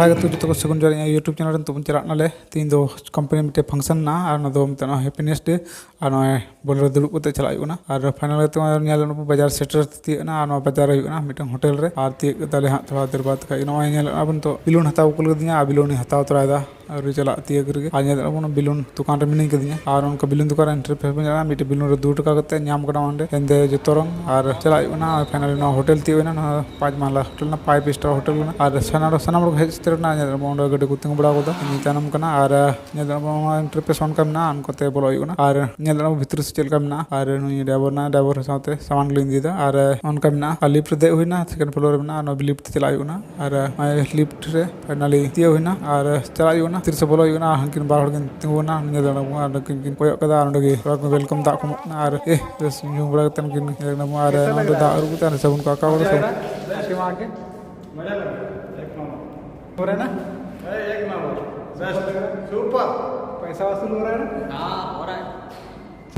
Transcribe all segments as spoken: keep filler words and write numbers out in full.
ᱟᱜᱮ ᱛᱚ ᱡᱚᱛᱚ ᱠᱚ ᱥᱟᱹᱜᱩᱱ ᱡᱚᱦᱟᱨ, ᱤᱧᱟᱹᱜ YouTube ᱪᱮᱱᱮᱞ ᱨᱮ ᱱᱤᱛᱚᱜ ᱵᱚᱱ ᱪᱟᱞᱟᱜ ᱱᱟᱞᱮ᱾ ᱛᱮᱦᱮᱧ ᱫᱚ ᱠᱳᱢᱯᱟᱱᱤ ᱢᱤᱫᱴᱮᱱ ᱯᱷᱟᱝᱥᱮᱱ ᱢᱮᱱᱟᱜᱼᱟ, ᱟᱨ ᱚᱱᱟ ᱫᱚ ᱢᱮᱛᱟᱜᱼᱟ ᱦᱮᱯᱤᱱᱮᱥ ᱰᱮ᱾ ᱟᱨ ᱱᱚᱜᱼᱚᱭ ᱵᱚᱞᱮ ᱨᱮ ᱫᱩᱲᱩᱵ ᱠᱟᱛᱮ ᱪᱟᱞᱟᱜ ᱦᱩᱭᱩᱜ ᱠᱟᱱᱟ᱾ ᱟᱨ ᱯᱷᱟᱭᱱᱟᱞ ᱠᱟᱛᱮ ᱱᱚᱜᱼᱚᱭ ᱧᱮᱞ ᱵᱟᱡᱟᱨ ᱥᱮᱴᱮᱨ ᱛᱤᱭᱟᱹᱜ ᱮᱱᱟ, ᱟᱨ ᱱᱚᱣᱟ ᱵᱟᱡᱟᱨ ᱨᱮ ᱦᱩᱭᱩᱜ ᱠᱟᱱᱟ ᱢᱤᱫᱴᱟᱝ ᱦᱳᱴᱮᱞ ᱨᱮ᱾ ᱟᱨ ᱛᱤᱭᱟᱹᱜ ᱠᱟᱛᱮ ᱞᱮ ᱦᱟᱸᱜ ᱛᱷᱚᱲᱟ ᱫᱮᱨ ᱵᱟᱫ ᱠᱷᱟᱡ ᱱᱚᱜᱼᱚᱭ ᱧᱮᱞ ᱟᱵᱚᱱ ᱛᱚ ᱵᱮᱞᱩᱱ ᱦᱟᱛᱟᱣ ᱠᱩᱞ ᱠᱟᱫᱤᱧᱟ, ᱟᱨ ᱵᱮᱞᱩᱱ ᱤᱧ ᱦᱟᱛᱟᱣ ᱛᱚᱨᱟᱭᱮᱫᱟ᱾ ᱟᱹᱣᱨᱤ ᱪᱟᱞᱟᱜ ᱛᱤᱭᱟᱹᱜ ᱨᱮᱜᱮ᱾ ᱟᱨ ᱧᱮᱞ ᱫᱟᱲᱮᱭᱟᱜ ᱠᱟᱱᱟ ᱵᱚᱱ ᱵᱮᱞᱩᱱ ᱫᱚᱠᱟᱱ ᱨᱮ ᱢᱤᱱᱟᱹᱧ ᱠᱟᱫᱤᱧᱟ᱾ ᱟᱨ ᱚᱱᱠᱟ ᱵᱮᱞᱩᱱ ᱫᱚᱠᱟᱱ ᱨᱮ ᱮᱱᱴᱨᱤ ᱯᱷᱤ ᱵᱚᱱ ᱪᱟᱞᱟᱜᱼᱟ, ᱢᱤᱫᱴᱮᱡ ᱵᱮᱞᱩᱱ ᱨᱮ ᱫᱩ ᱴᱟᱠᱟ ᱠᱟᱛᱮ ᱧᱟᱢ ᱠᱟᱱᱟ ᱚᱸᱰᱮ ᱦᱮᱸᱫᱮ ᱡᱚᱛᱚ ᱨᱚᱝ᱾ ᱟᱨ ᱪᱟᱞᱟᱜ ᱦᱩᱭᱩᱜ ᱠᱟᱱᱟ᱾ ᱟᱨ ᱯᱷᱟᱭᱱᱟᱞᱤ ᱱᱚᱣᱟ ᱦᱳᱴᱮᱞ ᱛᱤᱭᱳᱜ ᱦᱩᱭᱱᱟ, ᱱᱚᱣᱟ ᱯᱟᱸᱪ ᱢᱟᱦᱞᱟ ᱦᱳᱴᱮᱞ ᱠᱟᱱᱟ, ᱯᱷᱟᱭᱤᱵᱷ ᱥᱴᱟᱨ ᱦᱳᱴᱮᱞ ᱠᱟᱱᱟ᱾ ᱟᱨ ᱥᱟᱱᱟᱢ ᱥᱟᱱᱟᱢ ᱦᱚᱲ ᱠᱚ ᱦᱮᱡ ᱥᱮᱴᱮᱨ ᱮᱱᱟ᱾ ᱧᱮᱞ ᱫᱟᱲᱮᱭᱟᱜ ᱠᱟᱱᱟ ᱵᱚᱱ ᱚᱸᱰᱮ ᱜᱟᱹᱰᱤ ᱠᱚ ᱛᱤᱸᱜᱩ ᱵᱟᱲᱟ ᱠᱟᱫᱟ, ᱤᱧ ᱛᱟᱭᱱᱚᱢ ᱠᱟᱱᱟ᱾ ᱟᱨ ᱧᱮᱞ ᱫᱟᱲᱮᱭᱟᱜ ᱠᱟᱱᱟ ᱵᱚᱱ ᱱᱚᱣᱟ ᱮᱱᱴᱨᱤ ᱯᱷᱤ ᱚᱱᱠᱟ ᱢᱮᱱᱟᱜᱼᱟ, ᱚᱱᱠᱟᱛᱮ ᱵᱚᱞᱚ ᱦᱩᱭᱩᱜ ᱠᱟᱱᱟ᱾ ᱟᱨ ᱧᱮᱞ ᱫᱟᱲᱮᱭᱟᱜ ᱠᱟᱱᱟ ᱵᱷᱤᱛᱨᱤ ᱥᱮᱫ ᱪᱮᱫ ᱞᱮᱠᱟ ᱢᱮᱱᱟᱜᱼᱟ᱾ ᱟᱨ ᱱᱩᱭ ᱰᱨᱟᱭᱵᱷᱟᱨ ᱢᱮᱱᱟᱭᱟ, ᱰᱨᱟᱭᱵᱷᱟᱨ ᱥᱟᱶᱛᱮ ᱥᱟᱢᱟᱱ ᱠᱚᱞᱤᱧ ᱤᱫᱤᱭᱮᱫᱟ᱾ ᱟᱨ ᱚᱱᱠᱟ ᱢᱮᱱᱟᱜᱼᱟ, ᱟᱨ ᱞᱤᱯᱷᱴ ᱨᱮ ᱫᱮᱡ ᱦᱩᱭᱱᱟ, ᱥᱮᱠᱮᱱᱰ ᱯᱷᱞᱳᱨ ᱨᱮ ᱢᱮᱱᱟᱜᱼᱟ, ᱱᱚᱣᱟ ᱞᱤᱯᱷᱴ ᱛᱮ ᱪᱟᱞᱟᱜ ᱦᱩᱭᱩᱜ ᱠᱟᱱᱟ᱾ ᱟᱨ ᱱᱚᱜᱼᱚᱭ ᱞᱤᱯᱷᱴ ᱨᱮ ᱯᱷᱟᱭᱱᱟᱞᱤ ᱛᱤᱭᱳᱜ ᱦᱩᱭᱱᱟ᱾ ᱟᱨ ᱪᱟᱞᱟᱜ ᱦᱩᱭᱩᱜ ᱠᱟᱱᱟ, ᱛᱤᱨᱮ ᱥᱮ ᱵᱚᱞᱚ ᱦᱩᱭᱩᱜ ᱠᱟᱱᱟ᱾ ᱦᱟᱱᱠᱤᱱ ᱵᱟᱨ ᱦᱚᱲ ᱠᱤᱱ ᱛᱤᱸᱜᱩ ᱠᱟᱱᱟ, ᱧᱮᱞ ᱫᱟᱲᱮᱭᱟᱜ ᱠᱟᱱᱟ᱾ ᱟᱨ ᱠᱤᱱ ᱠᱤᱱ ᱠᱚᱭᱚᱜ ᱠᱟᱫᱟ, ᱟᱨ ᱚᱸᱰᱮ ᱜᱮ ᱛᱷᱚᱲᱟ ᱠᱚ ᱣᱮᱞᱠᱟᱢ ᱫᱟᱜ ᱠᱚ ᱮᱢᱚᱜ ᱠᱟᱱᱟ᱾ ᱟᱨ ᱮ ᱵᱮᱥ ᱧᱩ ᱵᱟᱲᱟ ᱠᱟᱛᱮ ᱠᱤᱱ ᱧᱮᱞ ᱧᱟᱢᱚᱜᱼᱟ᱾ ᱟᱨ ᱱᱚᱸᱰᱮ ᱫᱟᱜ ᱟᱹᱨᱩᱵ ᱠᱟᱛᱮ ᱟᱨ ᱥᱟᱵᱚᱱ ᱠᱚ ᱟᱠᱟ ᱠᱟᱫᱟ ᱥᱮ᱾ ᱯᱚᱭᱥᱟ ᱣᱟᱥᱩᱞ ᱦᱳ ᱨᱟᱦᱟ ᱦᱟᱭ ᱱᱟ?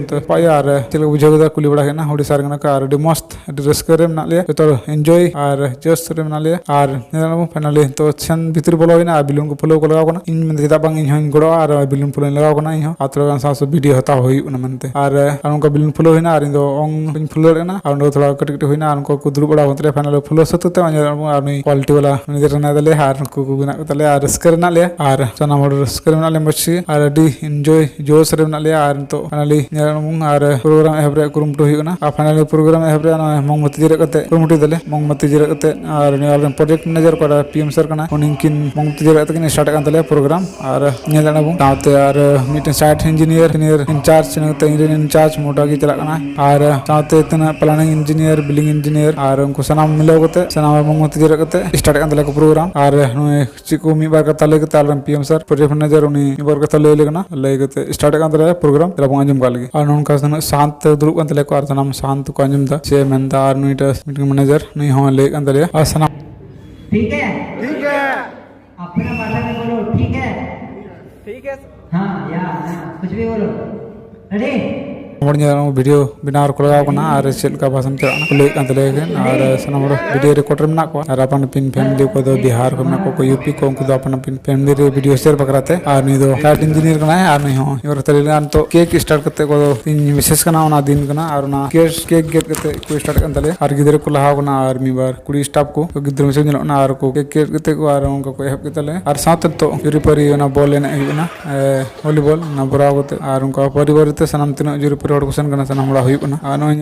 ᱛᱚ ᱱᱟᱯᱟᱭ ᱜᱮ᱾ ᱟᱨ ᱪᱮᱫ ᱞᱮᱠᱟ ᱵᱩᱡᱷᱟᱹᱣ ᱠᱮᱫᱟ ᱠᱩᱞᱤ ᱵᱟᱲᱟ ᱦᱩᱭᱱᱟ, ᱳᱰᱤᱥᱟ ᱨᱮ ᱠᱟᱱᱟ ᱠᱚ᱾ ᱟᱨ ᱟᱹᱰᱤ ᱢᱚᱸᱡᱽ, ᱟᱹᱰᱤ ᱨᱟᱹᱥᱠᱟᱹ ᱨᱮ ᱢᱮᱱᱟᱜ ᱞᱮᱭᱟ, ᱡᱚᱛᱚ ᱦᱚᱲ ᱮᱱᱡᱚᱭ ᱟᱨ ᱡᱳᱥ ᱨᱮ ᱢᱮᱱᱟᱜ ᱞᱮᱭᱟ᱾ ᱟᱨ ᱧᱮᱞ ᱧᱟᱢ ᱯᱷᱟᱭᱱᱟᱞᱤ ᱛᱚ ᱥᱮᱱ ᱵᱷᱤᱛᱨᱤ ᱵᱚᱞᱚ ᱦᱩᱭᱱᱟ ᱟᱨ ᱵᱮᱞᱩᱱ ᱠᱚ ᱯᱷᱩᱞᱟᱹᱣ ᱠᱚ ᱞᱟᱜᱟᱣ ᱠᱟᱱᱟ᱾ ᱤᱧ ᱢᱮᱱᱫᱟ ᱪᱮᱫᱟᱜ ᱵᱟᱝ ᱤᱧ ᱦᱚᱸᱧ ᱜᱚᱲᱚᱜᱼᱟ, ᱟᱨ ᱵᱮᱞᱩᱱ ᱯᱷᱩᱞᱟᱹᱣ ᱞᱟᱜᱟᱣ ᱠᱟᱱᱟ ᱤᱧ ᱦᱚᱸ᱾ ᱟᱨ ᱛᱷᱚᱲᱟ ᱜᱟᱱ ᱥᱟᱶ ᱥᱟᱶ ᱵᱷᱤᱰᱤᱭᱳ ᱦᱟᱛᱟᱣ ᱦᱩᱭᱩᱜ ᱠᱟᱱᱟ ᱢᱮᱱᱛᱮ᱾ ᱟᱨ ᱟᱨ ᱚᱱᱠᱟ ᱵᱮᱞᱩᱱ ᱯᱷᱩᱞᱟᱹᱣ ᱦᱩᱭᱱᱟ ᱟᱨ ᱤᱧ ᱫᱚ ᱚᱝ ᱤᱧ ᱯᱷᱩᱞᱟᱹᱣ ᱫᱟᱲᱮᱭᱟᱜ ᱠᱟᱱᱟ᱾ ᱟᱨ ᱚᱸᱰᱮ ᱛᱷᱚᱲᱟ ᱠᱟᱹᱴᱤᱡ ᱠᱟᱹᱴᱤᱡ ᱦᱩᱭᱱᱟ ᱟᱨ ᱩᱱᱠᱩ ᱠᱚ ᱫᱩᱲᱩᱵ ᱵᱟᱲᱟ ᱠᱟᱛᱮ ᱯᱷᱟᱭᱱᱟᱞᱤ ᱯᱷᱩᱞᱟᱹᱣ ᱥᱟᱹᱛ ᱠᱟᱛᱮ ᱧᱮᱞ ᱧᱟᱢ ᱟᱨ ᱱᱩᱭ ᱠᱚᱣᱟᱞᱤᱴᱤ ᱵᱟᱞᱟ ᱢᱮᱱᱮᱡᱟᱨ ᱦᱮᱱᱟᱭ ᱛᱟᱞᱮᱭᱟ ᱟᱨ ᱩᱱᱠᱩ ᱠᱚ ᱢᱮᱱᱟᱜ ᱠᱚ ᱛᱟᱞᱮᱭᱟ᱾ ᱟᱨ ᱨᱟᱹᱥᱠᱟᱹ ᱨᱮ ᱢᱮᱱᱟᱜ ᱞᱮᱭᱟ ᱟᱨ ᱥᱟᱱᱟᱢ ᱦᱚᱲ ᱨᱟᱹᱥᱠᱟᱹ ᱨᱮ ᱢᱮᱱᱟᱜ ᱞᱮᱭᱟ ᱢᱚᱡᱽ ᱜᱮ᱾ ᱟᱨ ᱟᱹᱰᱤ ᱮᱱᱡᱚᱭ ᱡᱳᱥ ᱨᱮ ᱢᱮᱱᱟᱜ ᱞᱮᱭᱟ᱾ ᱟᱨ ᱱᱤᱛᱚᱜ ᱯᱷᱟᱭᱱᱟᱞᱤ ᱧᱮᱞ ᱧᱟᱢ ᱟᱨ ᱯᱨᱳᱜᱨᱟᱢ ᱮᱦᱚᱵ ᱨᱮᱭᱟᱜ ᱠᱩᱨᱩᱢᱩᱴᱩ ᱦᱩᱭᱩᱜ ᱠᱟᱱᱟ᱾ ᱟᱨ ᱯᱷᱟᱭᱱᱟᱞᱤ ᱯᱨᱳᱜᱨᱟᱢ ᱮᱦᱚᱵ ᱨᱮᱭᱟᱜ ᱱᱚᱜᱼᱚᱭ ᱢᱳᱢᱵᱟᱛᱤ ᱡᱮᱨᱮᱫ ᱠᱟᱛᱮ ᱠᱩᱨᱩᱢᱩᱴᱩᱭ ᱫᱟᱞᱮ᱾ ᱢᱳᱢᱵᱟᱛᱤ ᱡᱮᱨᱮᱫ ᱠᱟᱛᱮ ᱟᱨ ᱱᱤᱭᱟᱹ ᱟᱞᱮᱨᱮᱱ ᱯᱨᱚᱡᱮᱠᱴ ᱢᱮᱱᱮᱡᱟᱨ ᱚᱠᱟᱴᱟᱜ ᱯᱤ ᱮᱢ ᱥᱟᱨ ᱠᱟᱱᱟ, ᱩᱱᱤ ᱠᱤᱱ ᱢᱳᱢᱵᱟᱛᱤ ᱡᱮᱨᱮᱫ ᱠᱟᱛᱮ ᱠᱤᱱ ᱥᱴᱟᱨᱴ ᱠᱟᱱ ᱛᱟᱞᱮᱭᱟ ᱯᱨᱳᱜᱨᱟᱢ᱾ ᱟᱨ ᱧᱮᱞ ᱫᱟᱲᱮᱭᱟᱜ ᱠᱟᱱᱟ ᱵᱚᱱ ᱥᱟᱶᱛᱮ ᱟᱨ ᱢᱤᱫᱴᱮᱱ ᱥᱟᱭᱤᱴ ᱤᱧᱡᱤᱱᱤᱭᱟᱨ, ᱤᱧᱡᱤᱱᱤᱭᱟᱨ ᱤᱱᱪᱟᱨᱡᱽ, ᱤᱱᱟᱹ ᱠᱟᱛᱮ ᱤᱧ ᱨᱮᱱ ᱤᱱᱪᱟᱨᱡᱽ ᱢᱚᱴᱟ ᱜᱮ ᱪᱟᱞᱟᱜ ᱠᱟᱱᱟ᱾ ᱟᱨ ᱥᱟᱶᱛᱮ ᱛᱤᱱᱟᱹᱜ ᱯᱞᱟᱱᱤᱝ ᱤᱧᱡᱤᱱᱤᱭᱟᱨ, ᱵᱤᱞᱤᱝ ᱤᱧᱡᱤᱱᱤᱭᱟᱨ ᱟᱨ ᱩᱱᱠᱩ ᱥᱟᱱᱟᱢ ᱢᱤᱞᱟᱹᱣ ᱠᱟᱛᱮ ᱥᱟᱱᱟᱢ ᱢᱳᱢᱵᱟᱛᱤ ᱡᱮᱨᱮᱫ ᱠᱟᱛᱮ ᱥᱴᱟᱨᱴ ᱠᱟᱱ ᱛᱟᱞᱮᱭᱟ ᱠᱚ ᱯᱨᱳᱜᱨᱟᱢ᱾ ᱟᱨ ᱱᱩᱭ ᱪᱮᱫ ᱠᱚ ᱢᱤᱫ ᱵᱟᱨ ᱠᱟᱛᱷᱟ ᱞᱟᱹᱭ ᱠᱟᱛᱮ ᱟᱞᱮᱨᱮᱱ ᱯᱤ ᱮᱢ ᱥᱟᱨ, ᱯᱨᱚᱡᱮᱠᱴ ᱢᱮᱱᱮᱡᱟᱨ, ᱩᱱᱤ ᱢᱤᱫ ᱵᱟᱨ ᱠᱟᱛᱷᱟ ᱞᱟᱹᱭ ᱟᱞᱮ ᱠᱟᱱᱟ᱾ ᱞᱟᱹᱭ ᱠᱟᱛᱮ ᱥᱴᱟᱨᱴ ᱠᱟᱱ ᱛᱟᱞᱮᱭᱟ ᱯᱨᱳᱜᱨᱟᱢ᱾ ᱛᱟᱦᱞᱮ ᱵᱚᱱ ᱟᱸᱡᱚᱢ ᱠᱟᱜ ᱞᱮᱜᱮ᱾ ᱟᱨ ᱱᱚᱝᱠᱟ ᱥᱟᱱᱟᱢ ᱥᱟᱱᱛ ᱛᱮ ᱫᱩᱲᱩᱵ ᱠᱟᱱ ᱛᱟᱞᱮᱭᱟ ᱠᱚ ᱟᱨ ᱥᱟᱱᱟᱢ ᱥᱟᱱᱛ ᱠᱚ ᱟᱸᱡᱚᱢ ᱮᱫᱟ ᱪᱮᱫ ᱮ ᱢᱮᱱᱫᱟ᱾ ᱟᱨ ᱱᱩᱭᱴᱟᱜ ᱢᱤᱫᱴᱮᱱ ᱢᱮᱱᱮᱡᱟᱨ, ᱱᱩᱭ ᱦᱚᱸ ᱞᱟᱹᱭᱮᱫ ᱠᱟᱱ ᱛᱟᱞᱮᱭᱟ᱾ ᱟᱨ ᱥᱟᱱᱟᱢ ᱴᱷᱤᱠ ᱦᱮ? ᱴᱷᱤᱠ ᱦᱮ᱾ ᱟᱯᱱᱟ ᱵᱷᱟᱥᱟ ᱢᱮ ᱵᱚᱞᱚ, ᱴᱷᱤᱠ ᱦᱮ? ᱴᱷᱤᱠ ᱦᱮ᱾ ᱦᱮᱸ, ᱭᱟ, ᱭᱟ, ᱠᱩᱪ ᱵᱷᱤ ᱵᱚᱞᱚ᱾ ᱨᱮᱰᱤ? ᱦᱚᱲ ᱧᱮᱞ ᱵᱷᱤᱰᱤᱭᱳ ᱵᱮᱱᱟᱣ ᱨᱮᱠᱚ ᱞᱟᱜᱟᱣ ᱠᱟᱱᱟ ᱟᱨ ᱪᱮᱫ ᱞᱮᱠᱟ ᱵᱷᱟᱥᱟᱱ ᱪᱟᱞᱟᱜ ᱠᱟᱱᱟ ᱠᱚ ᱞᱟᱹᱭᱮᱫ ᱠᱟᱱ ᱛᱟᱞᱮᱭᱟ ᱠᱤᱱ᱾ ᱟᱨ ᱥᱟᱱᱟᱢ ᱦᱚᱲ ᱵᱷᱤᱰᱤᱭᱳ ᱨᱮᱠᱚᱨᱰ ᱨᱮ ᱢᱮᱱᱟᱜ ᱠᱚᱣᱟ ᱟᱨ ᱟᱯᱟᱱ ᱟᱹᱯᱤᱱ ᱯᱷᱮᱢᱮᱞᱤ, ᱚᱠᱚᱭ ᱫᱚ ᱵᱤᱦᱟᱨ ᱠᱷᱚᱱ ᱢᱮᱱᱟᱜ ᱠᱚᱣᱟ, ᱚᱠᱚᱭ ᱭᱩ ᱯᱤ ᱠᱚ, ᱩᱱᱠᱩ ᱫᱚ ᱟᱯᱟᱱ ᱟᱹᱯᱤᱱ ᱯᱷᱮᱢᱮᱞᱤ ᱨᱮ ᱵᱷᱤᱰᱤᱭᱳ ᱥᱮᱭᱟᱨ ᱵᱟᱠᱷᱨᱟ ᱛᱮ᱾ ᱟᱨ ᱱᱩᱭ ᱫᱚ ᱥᱟᱭᱤᱴ ᱤᱧᱡᱤᱱᱤᱭᱟᱨ ᱠᱟᱱᱟᱭ ᱟᱨ ᱱᱩᱭ ᱦᱚᱸ ᱤᱭᱩᱨ ᱛᱟᱞᱮ ᱞᱮᱱᱟ᱾ ᱱᱤᱛᱚᱜ ᱠᱮᱠ ᱥᱴᱟᱨᱴ ᱠᱟᱛᱮ ᱠᱚ ᱤᱧ ᱢᱮᱥᱮᱡᱽ ᱠᱟᱱᱟ, ᱚᱱᱟ ᱫᱤᱱ ᱠᱟᱱᱟ ᱟᱨ ᱚᱱᱟ ᱠᱮᱠ, ᱠᱮᱠ ᱜᱮᱫ ᱠᱟᱛᱮ ᱠᱚ ᱥᱴᱟᱨᱴ ᱠᱟᱱ ᱛᱟᱞᱮᱭᱟ ᱟᱨ ᱜᱤᱫᱽᱨᱟᱹ ᱠᱚ ᱞᱟᱦᱟᱣ ᱠᱟᱱᱟ ᱟᱨ ᱢᱤᱫ ᱵᱟᱨ ᱠᱩᱲᱤ ᱥᱴᱟᱯ ᱠᱚ ᱜᱤᱫᱽᱨᱟᱹ ᱢᱮᱥᱮᱡᱽ ᱧᱮᱞᱚᱜ ᱠᱟᱱᱟ ᱟᱨ ᱠᱚ ᱠᱮᱠ ᱜᱮᱫ ᱠᱟᱛᱮ ᱠᱚ ᱟᱨ ᱚᱱᱠᱟ ᱠᱚ ᱮᱦᱚᱵ ᱠᱮᱫ ᱛᱟᱞᱮᱭᱟ᱾ ᱟᱨ ᱥᱟᱶᱛᱮ ᱱᱤᱛᱚᱜ ᱡᱩᱨᱤᱯᱟᱹᱨᱤ ᱚᱱᱟ ᱵᱚᱞ ᱮᱱᱮᱡ ᱦᱩᱭᱩᱜ ᱠᱟᱱᱟ, ᱮ, ᱵᱷᱚᱞᱤᱵᱚᱞ, ᱚᱱᱟ ᱵᱷᱚᱨᱟᱣ ᱠᱟᱛᱮ ᱟᱨ ᱚᱱᱠᱟ ᱯᱟᱹᱨᱤᱵᱟᱨ ᱛᱮ ᱥᱟᱱᱟᱢ ᱛᱤᱱᱟᱹᱜ ᱡᱩᱨᱤᱯᱟᱹᱨᱤ ᱦᱚᱲ ᱠᱚ ᱥᱮᱱ ᱠᱟᱱᱟ, ᱥᱟᱱᱟᱢ ᱦᱚᱲᱟᱜ ᱦᱩᱭᱩᱜ ᱠᱟᱱᱟ᱾ ᱟᱨ ᱱᱚᱜᱼᱚᱭ